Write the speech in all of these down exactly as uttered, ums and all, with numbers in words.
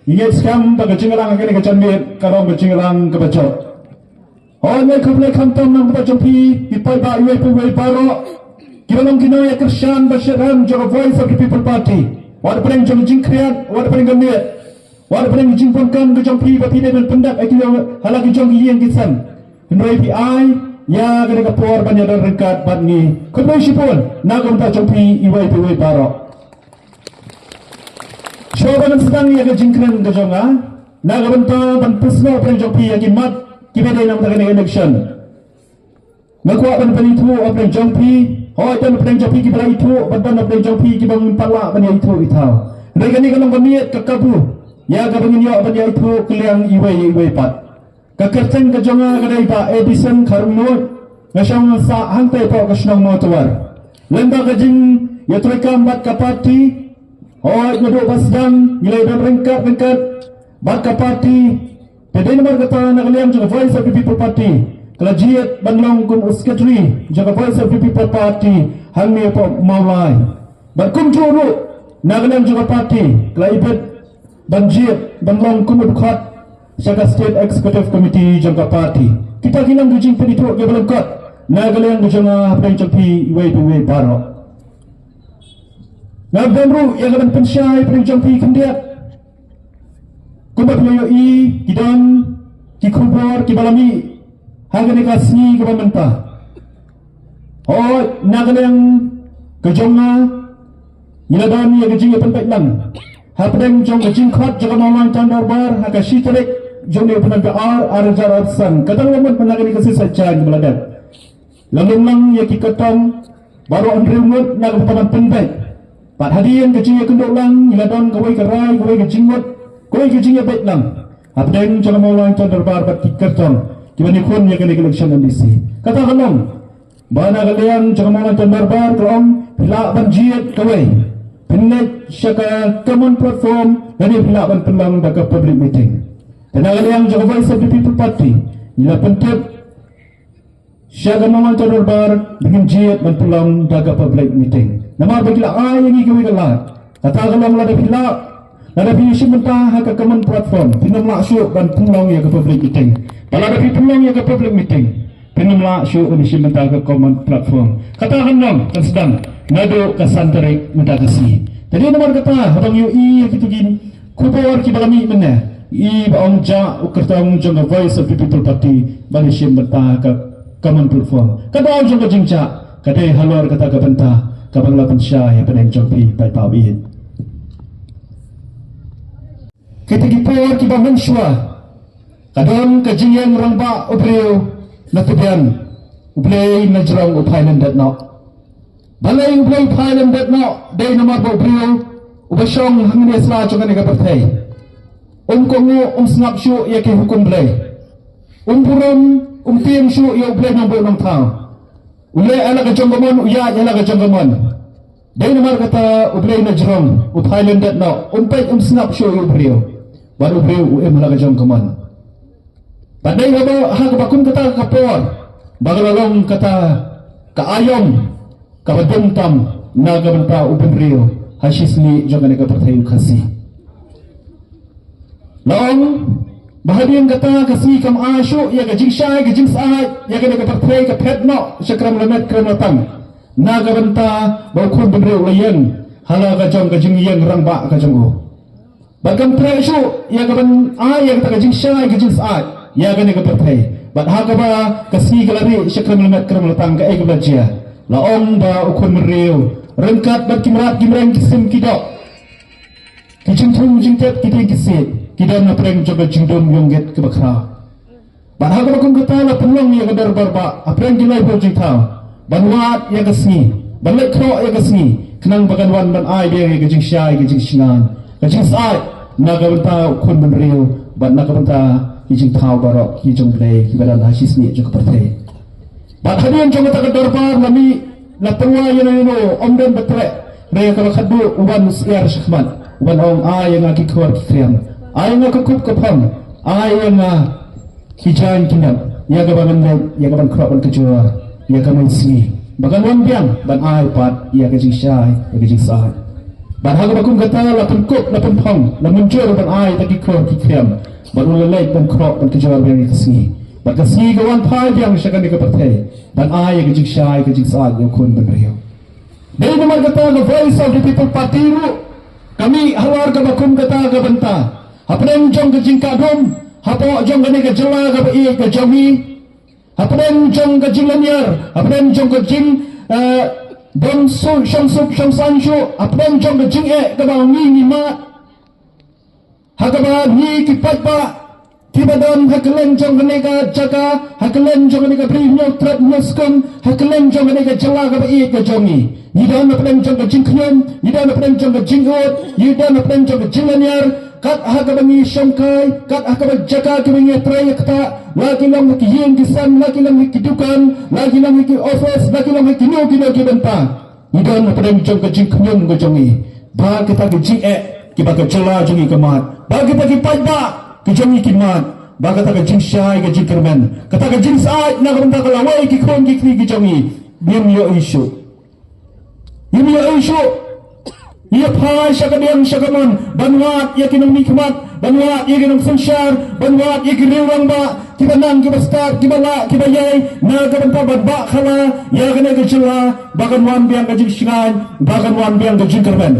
Ngi ngeit skhem ba ka jingïalang ha kane ka janmiet ka long ka jingïalang kaba jop. Hooid, ngi khublei khamtam na ka bynta jong phi, ki paidbah iwei pa iwei baroh, kiba long ki nongïakyrshan ba shyrkhei jong ka Voice of the People Party. Wat pdeng jong ka jingkhriat, wat pdeng ka miet, wat pdeng ka jingpyndonkam ka jong phi ba phi dei ban pyndep ïa ki ha la ki jong ki ïing ki sem. Hynrei phi ai ïa kane ka por ban ïadon ryngkat bad ngi. Khublei shibun na ka bynta jong phi iwei pa iwei baroh. Shuwa ban sdang ïa ka jingkren ka jong nga, na ka bynta ban pynshai pdeng jong phi ïa ki mat kiba dei na ka bynta kane ka election, nga kwah ban pynithuh pdeng jong phi. Hooid, don pdeng jong phi kiba la ithuh bad don pdeng jong phi kiba ngim pat lah ban ïa ithuh ithaw. Hynrei kane ka long ka miet ka kabu ïa kaba ngin ïoh ban ïa ithuh kylliang iwei ïa iwei pat. Ka kyrteng ka jong nga ka dei Bah Edison Kharumnuid. Nga shong sah hangtei hapoh ka shnong Mawtawar. Lem bad ka jingïatreilang bad ka party, hooid, naduh ba sdang ngi la ïadon ryngkat ryngkat bad ka party. Te dei namar kata na ka liang jong ka Voice of the People Party, ka la jied ban long kum u secretary jong ka Voice of the People Party hangne hapoh Mawlai. Bad kumjuh ruh na ka liang jong ka party, ka la ibit ban jied ban long kum u dkhot sha ka State Executive Committee jong ka party. Kita ki long ki jingpynithuh kiba lyngkot na ka liang ka jong nga hapdeng jong phi iwei pa iwei baroh. Nga don ruh ïa ka ban pynshai hapdeng jong phi khyndiat. Kumba phi ïohi, ki don ki khubor kiba la mih ha kane ka sngi kaba mynta. Hooid, na ka liang ka jong nga, ngi la don ïa ka jingïapynbeit lang hapdeng jong ka jingkhot jong ka Mawlai Town Dorbar ha ka shi tarik jong une u bnai ba ar, ar hajar arphew san. Kata la mut na kane ka shisha jaiñ ba la dep. La lum lang ïa ki kyrtong baroh hynriew ngut na ka bynta ban pynbeit. Bad hadien ka jingïakynduh lang, ngi la don kawei ka rai, kawei ka jingmut, kawei ka jingïabeit lang hapdeng jong ka Mawlai Town Dorbar bad ki kyrtong kiban ïakhun ïa kane ka election M D C. Kata ka long ba na ka liang jong ka Mawlai Town Dorbar ka long phi lah ban jied kawei, phin leit sha ka common platform, lane phi lah ban pynlong da ka public meeting. Te na ka liang jong ka Voice of the People Party, ngi la pyntip sha ka Mawlai Town Dorbar ba ngin jied ban pynlong da ka public meeting. Namar ba ki la ai ïa ngi kawei ka lad. Kata ka long lada phi lah, lada phi shim bynta ha ka common platform, phin ym lah shuh ban pynlong ïa ka public meeting. Bad lada phi pynlong ïa ka public meeting, phin ym lah shuh ban shim bynta ha ka common platform. Kata kan long, kan sdang naduh ka san tarik mynta ka sngi. Te dei namar kata, haba ngi ïohi ïa kito ki khubor kiba la mih mynne, i ba ong jah u kyrtong jong ka Voice of the People Party ban ïashim bynta ha ka common platform. Ka daw jong ka jingjah ka dei halor kata ka bynta kaba nga la pynshai hapdeng jong phi paidbah. Kita ki por kiba mynshuwa ka don ka jingïeng rangbah u briew na Tubian, U Blei na jrong u phai lyndet noh. Balei U Blei u phai lyndet noh? Dei namar ba u briew uba shong hangne sla jong kane ka pyrthei um kohnguh, um sngap shuh ïa ki hukum Blei. Um burom, um tieng shuh ïa U Blei Nongbuh Nongthaw. U leh ïa la ka jong ka mon, u ïaid ïa la ka jong ka mon. Dei namar kata U Blei na jrong u phai lyndet noh, um peit um sngap shuh ïa u briew. Bad u briew u im ha la ka jong ka mon. Bad dei haba ha kaba kum kata ka por ba ka la long kata ka aïom kaba dum tam na ka bynta u bynriew ha shisngi jong kane ka pyrthei u Khasi. La ong ba hadien kata ka sngi kam ai shuh ïa ka jingshai ka jingsyaid ïa kane ka pyrthei, ka phet noh sha krem lamet krem latang na ka bynta ba u khun bynriew u la ïeng ha la ka jong ka jingïeng rangbah ka jong u. Bad kam treh shuh ïa ka ban ai ïa kata ka jingshai ka jingsyaid ïa kane ka pyrthei. Bad ha kaba ka sngi ka la rieh sha krem lamet krem latang, kaei kaba la jia? La ong ba u khun bynriew ryngkat bad ki mrad ki mreng ki sim ki doh, ki jingthung jingtep, ki dieng ki siej, ki don hapdeng jong ka jingdum ïong git kaba khraw. Bad ha kaba kum kata la pynlong ïa ka dorbar bah hapdeng ki laiphew jingthaw ban wad ïa ka sngi, ban leit khroh ïa ka sngi, khnang ba kan wan ban ai biang ïa ka jingshai ka jingshngaiñ ka jingsyaid na ka bynta u khun bynriew bad na ka bynta ki jingthaw baroh ki jong U Blei kiba don ha shisngi jong ka pyrthei. Bad hadien jong kata ka dorbar la mih, la pynwai ïa no ïa no, ym don ba treh. Hynrei ka la khadduh u wan u syiar shakhmat, u wan ong, ai ïa nga ki khor ki khriam, ai ïa nga ka kup ka phong, ai ïa nga ki jaiñ ki nep, ïa kaba ngan leit ïa ka ban khroh ban kjor ïa ka mynsngi, ba kan wan biang ban ai pat ïa ka jingshai ïa ka jingshai. Bad ha kaba kum kata la pynkup, la pynphong, la mynjur ban ai ïa ki khor ki khriam. Bad u la leit ban khroh ban kjor biang ïa ka sngi. Bad ka sngi ka wan phai biang sha kane ka pyrthei. Ban ai ïa ka jingshai, ka jingsyaid ïa u khun bynriew. Dei namar kata ka Voice of the People Party ruh ka mih halor kaba kum kata ka bynta. Hapdeng jong ka jingkadum hapoh jong kane ka jylla kaba ïeit ka jong ngi. Hapdeng jong ka jinglynñiar, hapdeng jong ka jing, eh, don su, shong suk, shong saiñ shuh, hapdeng jong ka jingeh kaba ngi ngi mad. Ha kaba ngi ki paidbah kiba don ha kylleng jong kane ka jaka, ha kylleng jong kane ka Bri Hynñiewtrep Hynñiewskhem, ha kylleng jong kane ka jylla kaba ïeit ka jong ngi. Ngi don hapdeng jong ka jingkhñium, ngi don hapdeng jong ka jingud, ngi don hapdeng jong ka jinglynñiar, kat ha kaba ngi shongkai, kat ha kaba jaka kiba ngi trei ïa kata, la ki long ha ki ïing ki sem, la ki long ha ki dukan, la ki long ha ki office, la ki long ha kino kino ki bynta. Ngi don hapdeng jong ka jingkhñium ka jong ngi. Ba kata ka jingeh kiba ka jylla jong ngi ka mad. Ba kita ki paidbah ki jong ngi ki mad. Ba kata ka jingshai ka jingkyrmen, kata ka jingshai na ka bynta ka lawei ki khun ki kti ki jong ngi. Ngim ïohi shuh. Ngim ïohi shuh. Ïa phai sha ka diang sha ka mon ban wad ïa ki nongmihkhmat, ban wad ïa ki nongsynshar, ban wad ïa ki riew rangbah kiba nang kiba stad, kiba lah kiba ïai na ka bynta ban bah khala ïa kane ka jylla, ba kan wan biang ka jingshngaiñ, ba kan wan biang ka jingkyrmen.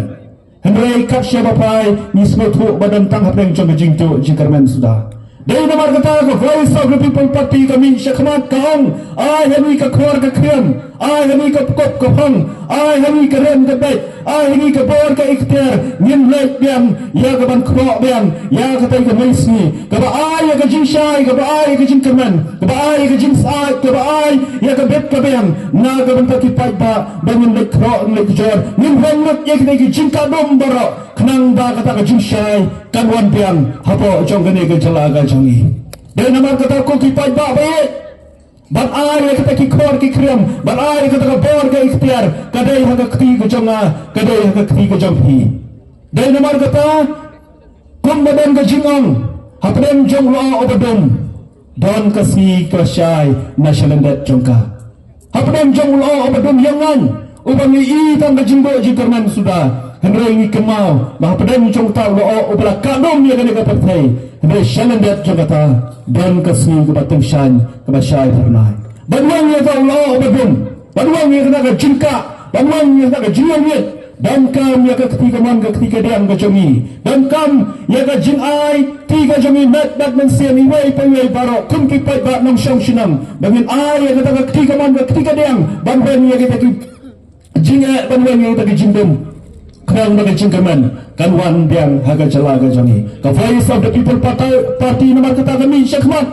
Hynrei kat shaba phai ngi sngewthuh ba don tang hapdeng jong ka jingduh jingkyrmen suda. Dei namar kata ka Voice of the People Party ka mih shakhmat ka ong, ai ha ngi ka khor ka khriam, ai ha ngi ka pkop ka phong, ai ha ngi ka rem ka beit, ai ha ngi ka bor ka iktiar, ngin leit biang ïa ka ban khroh biang ïa katei ka mei sngi kaba ai ïa ka jingshai, kaba ai ïa ka jingkyrmen, kaba ai ïa ka jingshai, kaba ai ïa ka bit ka biang na ka bynta ki paidbah, ba ngin leit khroh, ngin leit kjor, ngin rem lut ïa katei ka jingkadum baroh. Khnang ba kata ka jingshai kan wan biang hapoh jong kane ka jylla ka jong ngi. Dei namar kata ko ki paidbah ba ïeit, ban ai ïa kita ki khor ki khriam, ban ai ïa kata ka bor ka iktiar, ka dei ha ka kti ka jong nga, ka dei ha ka kti ka jong phi. Dei namar kata kumba don ka jingong hapdeng jong u lyoh uba dum, don ka sngi ka shai na shalyndet jong ka. Hapdeng jong u lyoh uba dum ïa ngan, uba ngi i tang ka jingduh jingkyrmen suda, hynrei ngi kynmaw ba hapdeng jong uta u lyoh uba la kah dum ïa kane ka pyrthei, hynrei shalyndet jong kata don ka sngi kaba tyngshaiñ, kaba shai phyrnai. Ban weng ïa uta u lyoh uba dum, ban weng ïa kata ka jingkah, ban weng ïa kata ka jingïaid, donkam ïa ka kti kamon ka kti kadiang ka jong ngi. Donkam ïa ka jingai kti ka jong ngi met bad mynsiem iwei pa iwei baroh kum ki paidbah nongshong shnong. Ba ngin ai ïa kata ka kti kamon ka kti kadiang ban weng ïa kata ki jingeh, ban weng ïa kata ki jingdum. Khnang ba ka jingkyrmen kan wan biang ha ka jylla ka jong ngi. Ka Voice of the People Party, Party namar kata ka mih shakhmat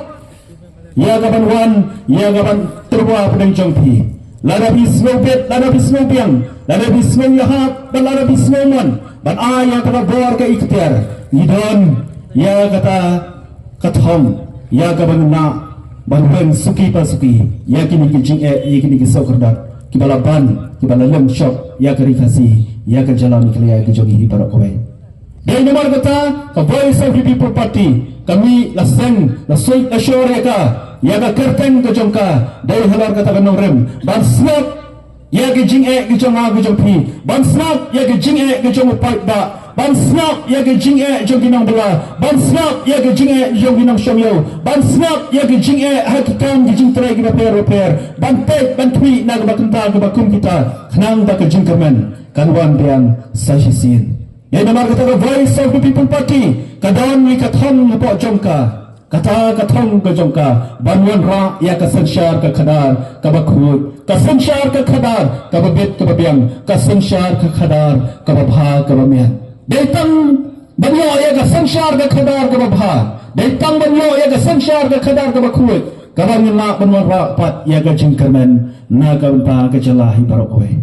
ïa ka ban wan, ïa ka ban tyrwa hapdeng jong phi. Lada phi sngew bit, lada phi sngew biang, lada phi sngew ïahap, bad lada phi sngew mon ban ai ïa kata ka bor ka iktiar, ngi don ïa kata ka thong ïa ka ban nang ban weng suki pa suki ïa kine ki jingeh, ïa kine ki sawkyrdan kiba la ban, kiba la lem shop ïa ka Ri Khasi, ïa ka jylla Meghalaya ka jong ngi hi baroh kawei. Dei namar kata ka Voice of the People Party ka mih la seng, la suit, la shor ïa ka, ïa ka kyrteng ka jong ka, dei halor kata ka nongrim ban sngap ïa ka jingeh ka jong nga ka jong phi, ban sngap ïa ka jingeh ka jong u paidbah, ban sngap ïa ka jingeh jong ki nongbylla, ban sngap ïa ka jingeh jong ki nongshong ïew, ban sngap ïa ka jingeh ha ki kam ki jingtrei kiba pher ba pher, ban peit ban khmih na kaba kynta kaba kum kita, khnang ba ka jingkyrmen kan wan biang sa shisien. Dei namar kata ka Voice of the People Party ka don ïa ka thong hapoh jong ka. Kata ka thong ka jong ka ban wanrah ïa ka synshar ka khadar kaba khuid, ka synshar ka khadar kaba bit kaba biang, ka synshar ka khadar kaba bha kaba miat. Dei tang ban ïoh ïa ka synshar ka khadar kaba bha, dei tang ban ïoh ïa ka synshar ka khadar kaba khuid, kaba ngin lah ban wanrah pat ïa ka jingkyrmen na ka bynta ka jylla hi baroh kawei.